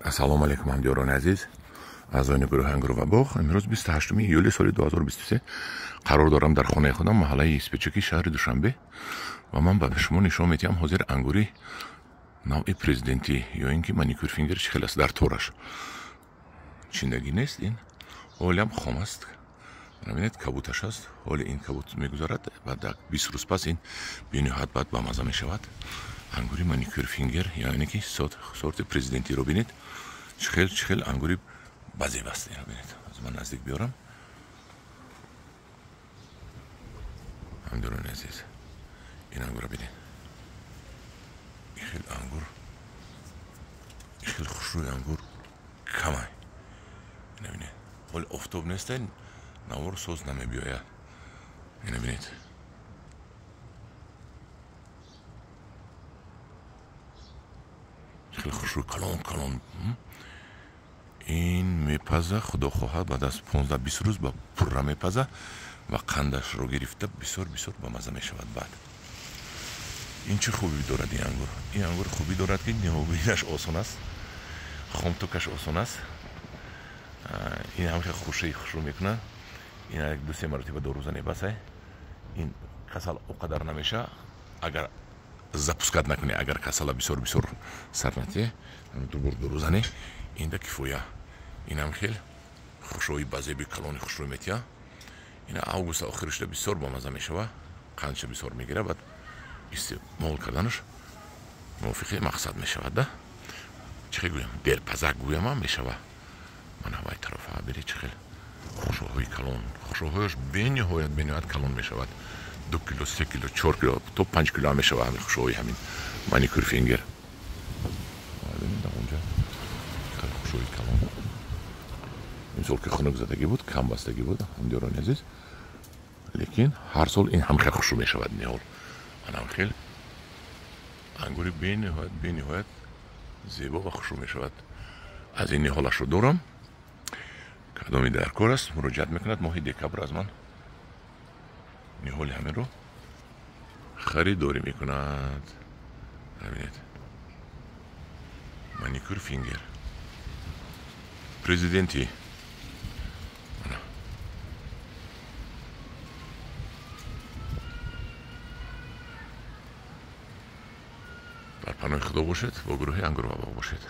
Ассалому алайкум, ҳамдиёрони азиз, аъзоёни гурӯҳи Ангур ва боғ. Имрӯз 28 июли соли 2023 қарор дорам дар хонаи худам, маҳаллаи Испечаки, шаҳри Душанбе, ва ман ба шумо нишон медиҳам ҳозир ангури навъи президентӣ ё ин ки маникюр фингер чӣ хел аст дар тораш. Чиндагӣ нест, ин ҳолиам хом аст. Бинед, кабуташ аст. Ҳоли ин кабут мегузарад ва дар 20 рӯз пас ин бениҳоят бад ба маза мешавад. Ангури маникюр фингер яъне ки сорти президентиро бинед, чӣ хел ангури базеб аст. Ино бинед, аз ман наздик биёрам. Ҳамдиёрони азиз, ин ангурро бинед, ин хел ангур, ин хел хушрӯи ангур камай. Ина бинед, ҳоли офтоб нестай, навор соз намебиёяд. Ина бинед, хеле хушрӯй, калон калон. Ин мепаза, худо хоҳад, баъд аз 15-20 рӯз ба пурра мепаза ва қандашро гирифта бисёр бисёр ба маза мешавад. Баъд ин чӣ хубӣ дорад ин ангур? Ин ангур хубӣ дорад, ки ниҳобинаш осон аст, хомтукаш осон аст. Ин ҳам хеле хушаи хушрӯ мекунад. Ин як ду се маротиба доруза небасай, ин касал о қадар намеша, агар запускать накунӣ, агар касала бисёр бисёр сар натиҳе, дубор дорузане, инда кифоя. Инам хел хушои базеби калони хушрӯ метиҳа. Ина августа охири шуда бисёр бомаза мешава, қандша бисёр мегира, баъд истеъмол карданаш мувофиқи мақсад мешавад. Да чӣ хел гӯям, дерпазак гӯямам мешава. Ман ҳавай тарафа бери, чӣ хел хушоҳои калон, хушоҳояш бениҳоят бениҳоят калон мешавад. 2 кило, 3 кило, 4 кило, то 5 кило ҳам мешава ҳамин хушоҳои ҳамин маникюр фингер. Бинед, онҷа хеле хушоҳои калон. Имсол ки хунук задагӣ буд, кам бастагӣ буд, ҳамдиёрони азиз, лекин ҳар сол ин ҳам хел хушрӯ мешавад ниҳол. Анам хел ангури бениҳоят бениҳоят зебо ва хушрӯ мешавад. Аз ин ниҳолашро дорам, кадоми дар кор аст, муроҷиат мекунад, моҳи декабр аз ман ниҳоли ҳаминро харидорӣ мекунад. Бинед, маникюр фингер президенти. Дар паноҳи худо бошед, бо гурӯҳи Ангур ва боғ бошед.